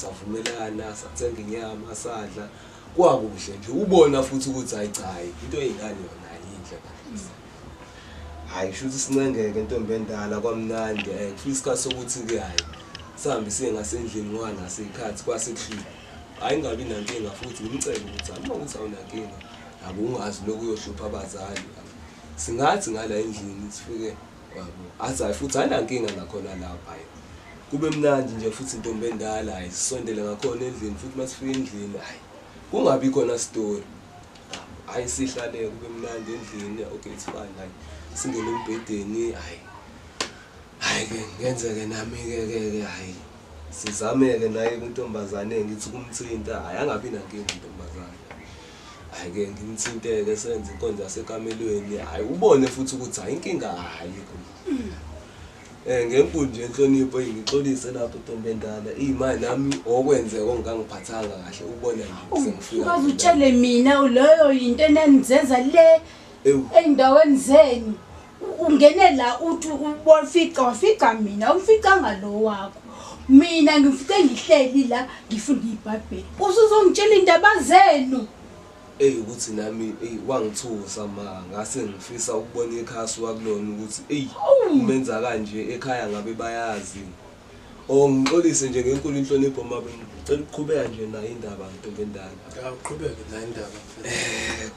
Savumelana, sathenga inyama, sadla. Kwakuhle nje ubona futhi ukuthi hayi cha, hayi into eyingane yona ayinhle kahle. Hayi, shuthi sincengeke ntombi endala, kwamnandi. Kufika isikhathi sokuthi-ke hhayi sihambe siye ngasendlini ngoba naso iy'khathi kwasekuhlwile. Hhayi, ngingabi nankinga futhi ngimcele ukuthi hhayi, uma ukuthi awunankinga yabo, ungazi lokhu uyohlupha abazali, singathi ngala endlini sifike yabo. Athi hhayi futhi ayinankinga nakhona lapho. Hhayi, kube mnandi nje futhi ntombi endala. Hhayi, sisondele ngakhona endlini futhi. Uma sifika endlini, hhayi, kungabi khona story. Hhayi, sihlale kube mnandi endlini. Okay, it's fine. Hhayi, singene embhedeni. Hhayi, hhayi-ke ngenzeke nami-ke ke ke hhayi, sizame-ke naye kuntombazane, ngithi kumthinta. Hhayi, angabi nankinga intombazane. Hhayi-ke ngimthinte-ke, senze inkonzo yasekamelweni. Hhayi, ubone futhi ukuthi hhayi, inkinga ayikho. Ngenkulu nje inhlonipho, ngixolise lapho ntombi endala. Iy'mali nami okwenzeka okungangiphathanga kahle, ubona nje sengifika. Ukaze utshele mina leyo yinto enanizenza le Ewu. ey'ndaweni zenu. Ungene la uthi ufica wafica mina, umficanga lo wakho. Mina ngifice ngihleli la ngifunda iBhayibheli. Usuzongitshela iy'ndaba zenu. Eyi, ukuthi nami eyi wangithusa ma, ngase ngifisa ukubona ikhasi wakulona ukuthi eyi umenza kanje ekhaya ngabe bayazi. Oh, ngixolise nje ngenkulu inhlonipho ma, bengicela ukuqhubeka nje nayo indaba ntombi endala. Awuqhubeke nayo indaba.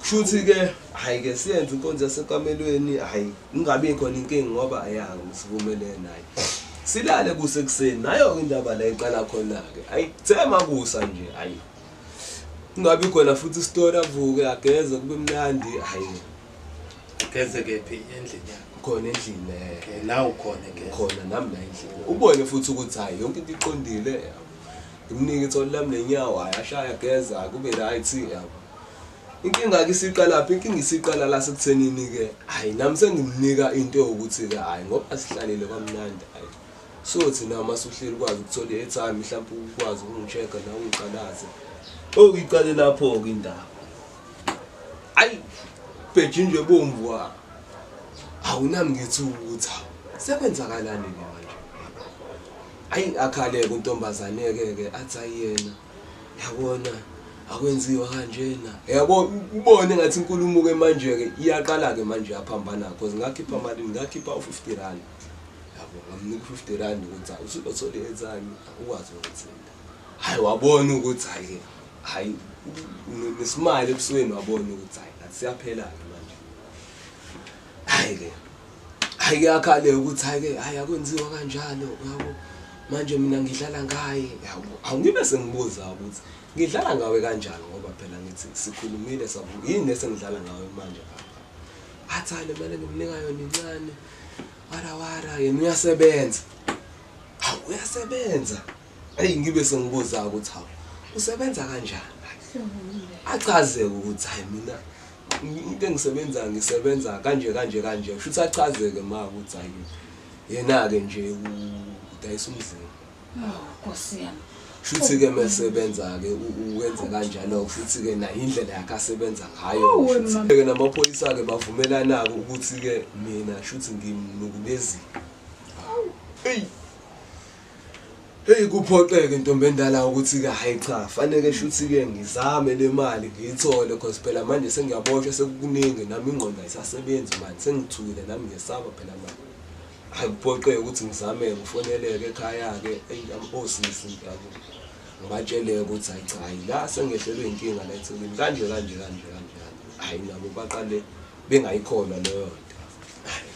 Kushuthi ke hayi ke siyenze inkonzo yasekamelweni, hayi kungabi khona inkinga ngoba ya sivumelene naye. Silale kusekuseni nayo indaba la iqala khona ke. Ayi, thema kusa nje, hayi. Kungabi khona futhi isitori, avuke ageze kube mnandi, hayi. Ugeze kephi, endlini yakho? Khona endlini. Okay, la ukhona egeze. Khona nami la endlini. Ubone futhi ukuthi hayi, yonke into iqondile, yabo. Ngimnike itholi lami lenyawo, hayi, ashaya ageza kube right, yabo. Inkinga ke isiqala lapha, inkinga isiqala la sekuthenini ke hayi nami sengimnika into yokuthi ke hayi, ngoba sihlalile kwamnandi, hayi sothi nama masuhleli ukwazi ukuthola i-airtime, mhlawumbe ukwazi ukungi-check-a nawe ungiqalaze. Okuyiqale lapho-ke indaba, hayi, bheji nje bomvu. Hawu, nami ngithi ukuthi hawu, sekwenzakalani-ke manje? Hayi, akhale-ke untombazane-ke ke athi hayi yena yabona akwenziwa kanjena, yabo. Ubone ngathi inkulumo-ke manje-ke iyaqala-ke manje yaphambana, cause ngakhipha malini? Ngakhipha u-R50, yabo. Ngamnika u-R50 ukuthi hayi, usuzothola i-airtime ukwazi ukuthinta. Hhayi, wabona ukuthi hhayi hhayi, nesimali ebusweni, wabona ukuthi hhayi, ngathi siyaphela-ke manje. Hhayi-ke, hhayi kuyakhale ukuthi hhayi-ke, hhayi, akwenziwa kanjalo, yabo. Manje mina ngidlala ngaye, yabo. Awu, ngibe sengibuza ukuthi ngidlala ngawe kanjani, ngoba phela ngithi sikhulumile savuka, yini esengidlala ngawe manje papa? Athi hayi, le mali engimnika yona incane, wara wara, yena uyasebenza. Hawu, uyasebenza? Eyi, ngibe sengibuza ukuthi hawu, usebenza kanjani? Achaze ukuthi hayi, mina into engisebenza, ngisebenza kanje kanje kanje. Kusho ukuthi achazeke ma ukuthi hayi, yena-ke nje udayisa umzimba. Oh, Nkosi yami. Shuthi-ke mesebenza-ke uwenza kanjalo, futhi-ke nayo indlela yakhe asebenza ngayo. Oh, shuthi mama. Ke namaphoyisa-ke bavumelana-ke ukuthi-ke mina shuthi ngimnukubezile. Eyi heyi, kuphoqeke ntombi endala ukuthi-ke hhayi cha, faneke shuthi-ke ngizame le mali ngiyithole, cause phela manje sengiyaboshwa, sekukuningi, nami ingqondo ayisasebenzi manje, sengithukile nami, ngiyesaba phela manje. Hhayi, kuphoqeke ukuthi ngizame ngifoneleke ekhaya-ke, eyi, osisi yabo, ngibatshele ukuthi hhayi cha, hhayi, la sengehlelwe inkinga la eThekwini kanje kanje kanje kanje kanje. Hhayi, nabo baqale bengayikholwa leyo nto. Hhayi,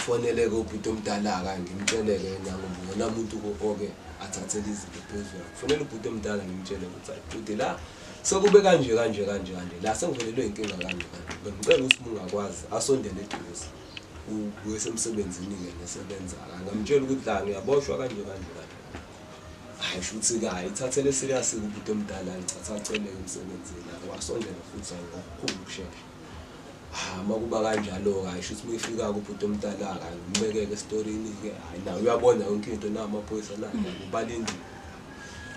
foneleke ubhuti omdala-ke, ngimtshele-ke yena ngoba uyena muntu oke athathele izinto phezulu. Fonela ubhuti omdala, ngimtshele ukuthi hayi bhuti, la sekube kanje kanje kanje kanje, la sengivelelwe inkinga kanje kanje, bengicela ukuthi uma ungakwazi asondele eduze ubuye semsebenzini-ke nesebenza. Ngamtshela ukuthi la ngiyaboshwa kanje kanje kanje. Hhayi, shuthi-ke hhayi, ithathele serious-ke ubhuti omdala, ngicatha aceleke emsebenzini, wasondela futhi, hhayi, ngokukhulu ukushesha. Ha, uma kuba kanjalo-ke, hhayi, shuthi uma efika-ke ubhuti omdala-ke, hhayi, ngimbekeke esitorini-ke, hhayi, naye uyabona yonke into, na amaphoyisa na nabo balindile.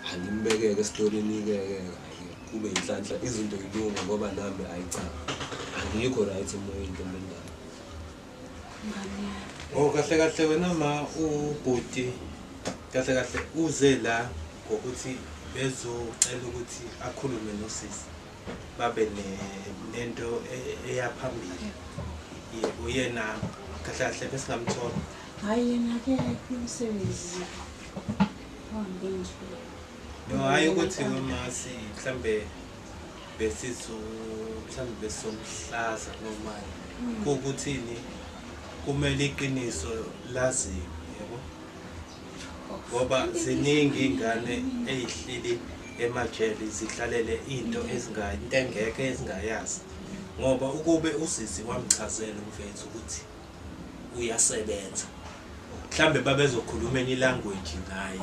Hhayi, ngimbekeke esitorini-ke ke, hhayi, kube inhlanhla izinto yilunge, ngoba nami hhayi cha, angikho right emoyeni ntombi endala. Ngane yami. Oh, kahle kahle wena ma, ubhuti kahle kahle uze la. Ngokuthi bezocela ukuthi akhulume nosisi babe nento eyaphambili. Yebo, yena kahle kahle besingamthola. Hayi, yena ke umsebenzi. No, hayi ukuthi umasi mhlambe besizo mhlambe besomhlaza noma kukuthini, kumele iqiniso laziwe, yebo, ngoba ziningi ingane ezihleli emajele zihlalele into into engekho ezingayazi. Ngoba ukube usisi wamchazela umfethu ukuthi uyasebenza, mhlambe babezokhuluma enye language naye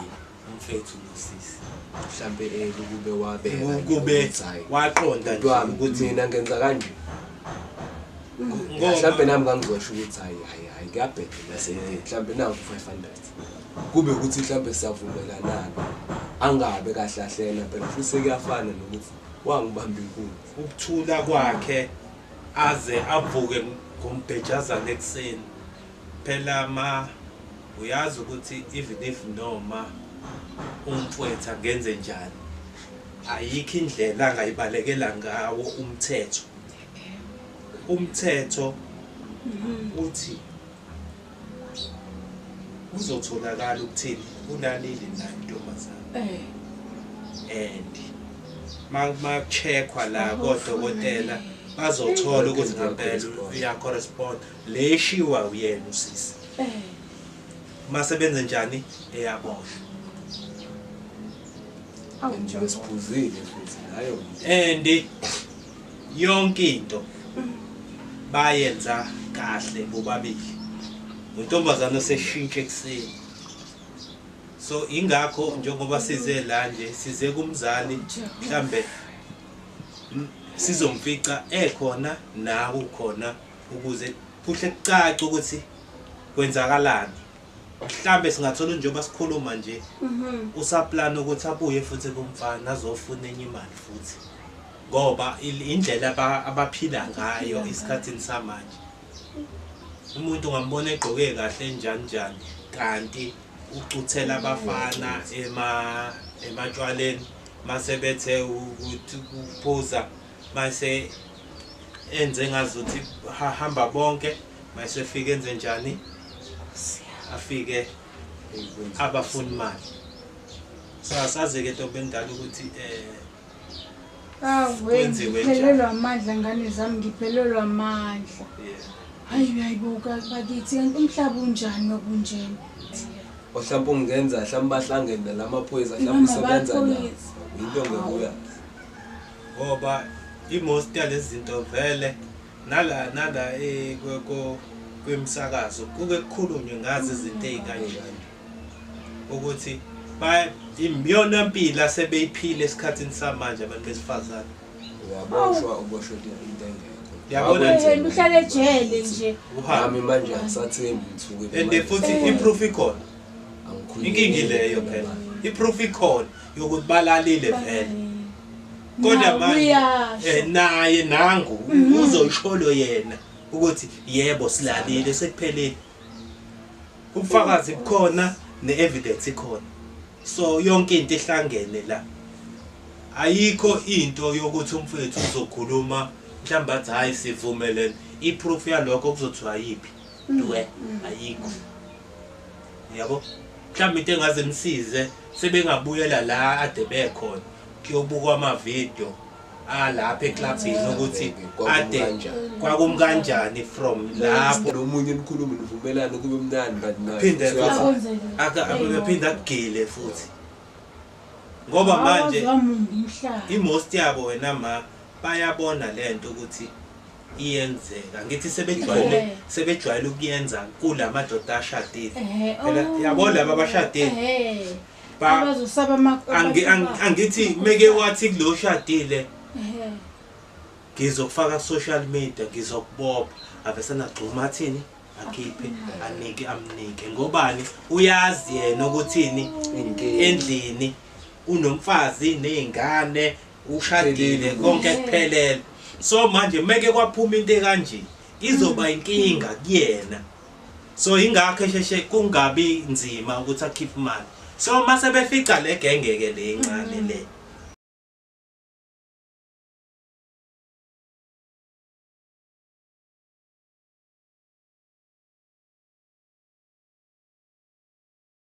umfethu nosisi. Mhlambe ukube wabeka ukube waqonda nje ukuthi mina ngenza kanje, mhlambe nami ngangizosho ukuthi hayi hayi hayi kuyabheda nasendlini, mhlambe nangu 500 kube ukuthi mhlambe siyavumelana, angabe kahle kahle phela futhi kuyafana nokuthi wangibamba inkunzi. Ukuthula kwakhe aze avuke ngombhejazana ekuseni phela, ma uyazi ukuthi even if noma umfowethu angenze njani, ayikho indlela angayibalekela ngawo umthetho. Umthetho uthi uzotholakala ukuthini ulalile naye intombazane, and makucheckwa la kodokotela bazothola ukuthi ngempela uyacorrespond le shiwa uyena usisi. Masebenze njani eyaboshwa. And besiphuzile futhi nayo, and yonke into bayenza kahle bobabili. Untombazana oseshintshe ekuseni. So ingakho njengoba size la nje, size kumzali mhlambe sizomfica ekhona nawe ukhona, ukuze kuhle kucace ukuthi kwenzakalani. Mhlambe singathola njengoba sikhuluma nje usaplan ukuthi abuye futhi kumfana azofuna enye imali futhi, ngoba indlela abaphila ngayo isikhathini samanje, umuntu ungambona egqoke kahle njani njani kanti ucuthela abafana ematshwaleni, mase bethe ukuthi kuphuza, mase enze ngazuthi hamba bonke, mase fike enze njani, afike abafuna imali. So asazi ke ntombi endala ukuthi kwenziwe njani. Ngiphelelwa amandla ngane zami, ngiphelelwa amandla. Hayi uyayibuka bakithi, kanti umhlaba unjani okunjena. Mhlawumbe ungenza mhlawumbe bahlangene nalamaphoyisa, mhlawumbe usebenza nawo into ngekuya, ngoba imost yalezi zinto vele nala kwemsakazo kuke kukhulunywe ngazo izinto ezikanjani, ukuthi iyona mpilo asebeyiphile esikhathini samanje abantu besifazane. Uyaboshwa uboshwe into engekho, yabona nje uhlale ejele nje. Nami manje angisathembi ngithuke, and futhi iproof ikhona, inkinga leyo phela, iproof ikhona yokuthi balalile vele, kodwa manje naye nangu uzoyisholo yena ukuthi yebo silalile sekuphelile, ubufakazi bukhona ne-evidence ikhona, so yonke into ihlangene la. Ayikho into yokuthi umfowethu uzokhuluma mhlawumbe athi hayi sivumelene, iproof yalokho kuzothiwa yiphi dwe ayikho, yabo. Mhlawumbe into engaze imsize sebengabuyela la ade bekhona kuyobukwa amavidiyo alapha eclubini ukuthi ade kwakumkanjani from lapho. Nomunye nikhulume nivumelane kube mnandi, but phinde akaphinda akugile futhi, ngoba manje imost yabo wena ma bayabona lento ukuthi iyenzeka. Ngithi sebejwayele ukuyenza kulamadoda ashadile phela, yabo laba abashadile angithi meke wathi kulo shadile ngizokufaka social media ngizokubopha, avesana gxuma athini akhiphe anike amnike, ngobani uyazi yena ukuthini endlini unomfazi nezingane ushadile konke kuphelele. So manje meke kwaphuma into ekanje izoba inkinga kuyena, so ingakho esheshe kungabi nzima ukuthi akhiphe imali. So mase befica le genge ke le incane le.